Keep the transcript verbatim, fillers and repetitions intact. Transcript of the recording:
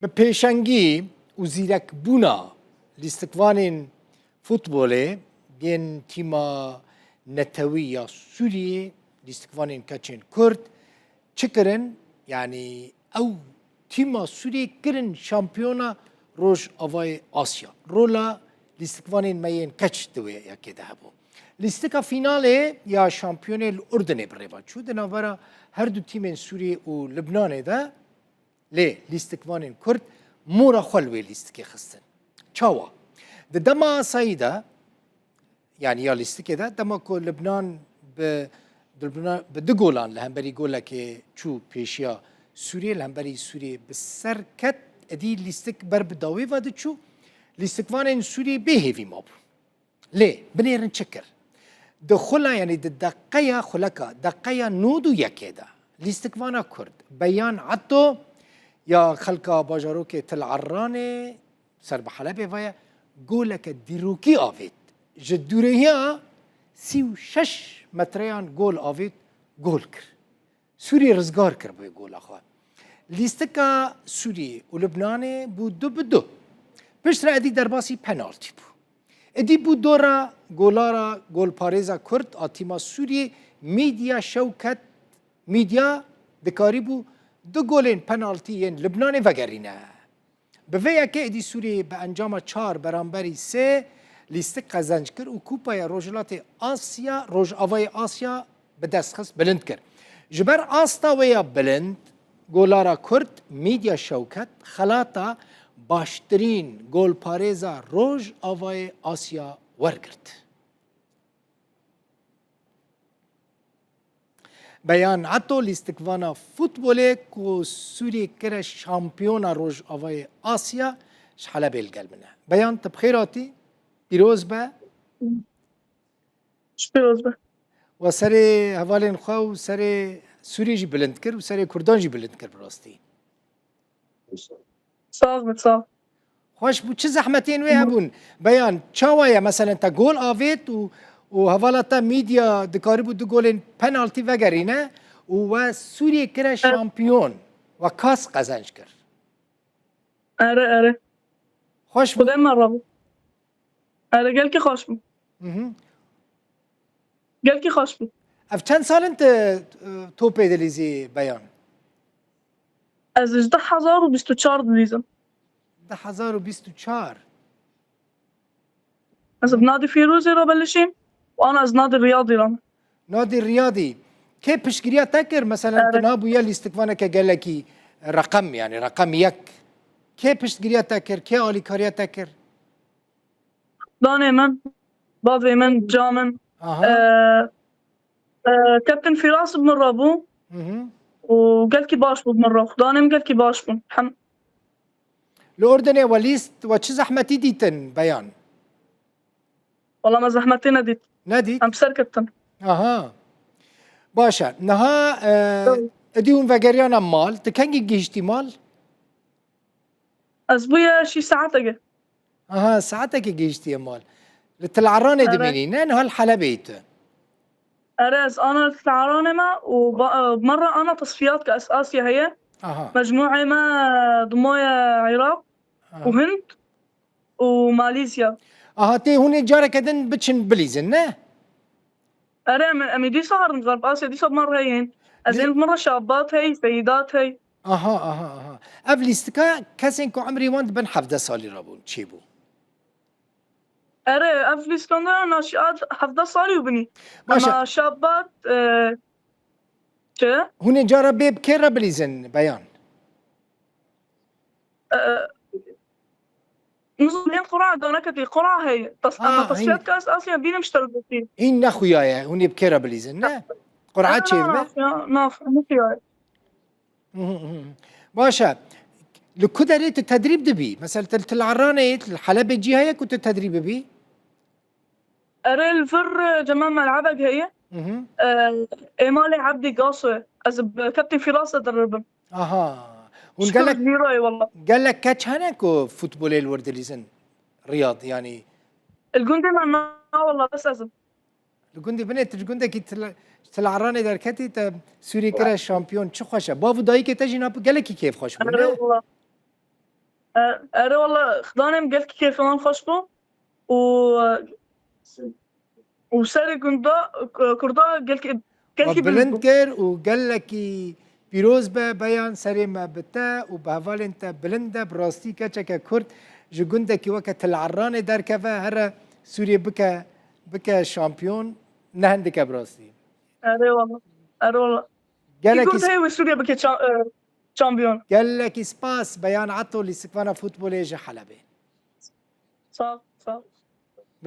Bi pêşengî û zîrekbûna lîstikvanên futbolê yên tîma netewî ya Sûriyê, lîstikvanên keçên Kurd çi kirin? Yanî ew tîma Sûriyê kirin şampiyona Rojavayê Asya. Rola lîstikvanên me yên keç di wê yekê de hebû. Lîstika fînalê ya şampiyonê li Urdinê bi rê ve çû. Di navbera her du tîmên Sûriyê û Libnanê de Lê lîstikvanên Kurd mora xwe li wê lîstikê xistin. Çawa? Di dema asayî de, yanî ya lîstikê de, dema ku Libnan bi, Libnan bi du golan li hemberî golekê çû pêşiya Sûriyê, li hemberî Sûriyê bi ser ket, êdî lîstik ber bi dawî ve diçû, lîstikvanên Sûriyê bê hêvî mabûn. Lê binêrin çi kir? Di xula, yanî di deqeya xuleka, deqeya nod û yekê de lîstikvana Kurd Beyan Etto ya xelka bajarokê Til Erranê ser bi Helebê ve ye, goleke dîrokî avêt. Ji dûrehiya sî û şeş metreyan gol avêt, gol kir. Sûrî rizgar kir bi gola xwe. Lîstika Sûrî û Libnanê bû du bi du. Piştre êdî derbasî penaltî bû. Êdî bû dora golara golparêza Kurd a tîma Sûriyê Mîdya Şewket. Mîdya dikarîbû du golên penaltî yên Libnanê vegerîne. Bi vê yekê êdî Sûriyê bi encama çar beramberî sê lîstik qezenc kir û Kupaya Rojhilatê Asya, Rojavayê Asya bi dest xist, bilind kir. Ji ber asta wê ya bilind, golara Kurd Mîdya Şewket xelata baştirîn golparêza Rojavayê Asya wergirt. Beyan Etto lîstikvana futbolê ku Sûriyê kire şampiyona Rojavayê Asya ji Helebê li gel min e. Beyan, tu bi xêr hatî, pîroz be. Ji pîroz be. We serê hevalên xwe û serê Sûriyê jî bilind kir û serê Kurdan jî bilind kir bi rastî. Sağ ol, sağ ol. Xweş bû, çi zehmetên wê hebûn? Beyan, çawa ye? Meselen te gol avêt û, û hevala te Mîdya dikarîbû du golên penaltî vegerîne û we Sûriyê kire şampiyon, we kas qezenc kir. Erê, erê. Xweş bû. Xwedê me rabû. Erê, gelkî xweş bû. Mhm. Gelkî xweş bû. Ev çend sal in tu, e, topê dilîzî Beyan? Ez ji du hezar û bîst û çar dilîzim. Du hezar û bîst û çar. Ez bi Nadî Fîrûzê re belişîm û ana ez Nadî Riyadî re me. Nadî Riyadî. Kê piştgiriya te kir? Meselen, tu, evet, nabûye lîstikvaneke gelekî reqem, yanî reqem yek. Kê piştgiriya te kir? Kê alîkariya te kir? Danê min, bavê min, ca min. Aha. Ee, ee, Captain Firas bi min re bû. Hı hı. Û gelkî baş bû bi min re. Danê min gelkî baş bûn. Hem Li Urdinê we lîst, we çi zehmetî dîtin, Beyan? Wala me zehmetê nedît. Nedît? Em ser ketin. Aha. Baş e. Niha, e, Tabii. Êdî hûn vegeriyana mal. Tu kengî gihiştî mal? Ez bûye şîş saetekê. Aha, saetekê gihiştiye mal. Li Til Eranê, evet, dimînî, ne? Niha li Helebê yî tu. Erê, ez ana Til Eranê me û ba-, e, me re ana tesfiyat ke esasiye heye. Aha. Mecmûê me dimoye Iraq, aha, û Hind û Malîzya. Aha, tê hûn ê careke din biçin bilîzin, ne? Erê, em, em ê dîsa herin Xerb Asya, dîsa bi me re heyên. Ez ê bi me re şabat hey, seyidat hey. Aha, aha, aha. Ev lîstika kesên ku emrê wan di bin hevdeh salî re bûn, çêbû. Erê, ev lîstikandana naşiat hevdeh salî û binî. Baş e. Ema şabat, e, çi? Hûn ê cara bê bi kê re bilîzin, Beyan? E, e, Nizam yên Qur'a daneketî, Qur'a heye. Tas-, ema, ah, tasfiyat ke ez asiya bînim ji te re gotî. Hîn nexuyaye, hûn ê bi kê re bilîzin, ne? Qur'a çêdibe? Na, na, na, nexuyaye. Hı hı, hı hı. Baş e. Li ku derê tu tedrîb dibî? Mesela tu li Til Eranê, li Helebê cî heye ku tu tedrîb bibî? Erê, li vir, e, cema mel'ebek heye. Hı hı. E, ê malê Ebdî Gaso ye. Ez bi Captain Firas de diribim. Aha. Hûn gelek, ji vî re ye wela. Gelek keç hene ku futbolê li wir dilîzin? Riyad, yanî. Li gundê me na wela, bes ez im. Li gundê binê, tu ji gundekî Til-, Til Eranê derketî, te Sûrî kire şampiyon, çi xweş e. Bav û dayikê te jî na gelekî kêfxweş bûn, ne? Erê wela. Erê wala xidanê min gelkî kêfê wan xweş bû û û serê gunda Kurda gelkî We bilind kir û gelekî pîroz be. Beyan, serê me bi te û bi hevalên te bilind e. Bi rastî keçeke Kurd ji gundekî weke Til Erranê derkeve, here Sûriyê bike bike şampiyon, ne hindik e bi rastî. Erê wala. Erê wala. Gelekî Kurd heye wê Sûriye bike ça- e, şampiyon. Gelekî spas Beyan Eto, lîstikvana futbolê ji Helebê. Sağ ol, sağ ol.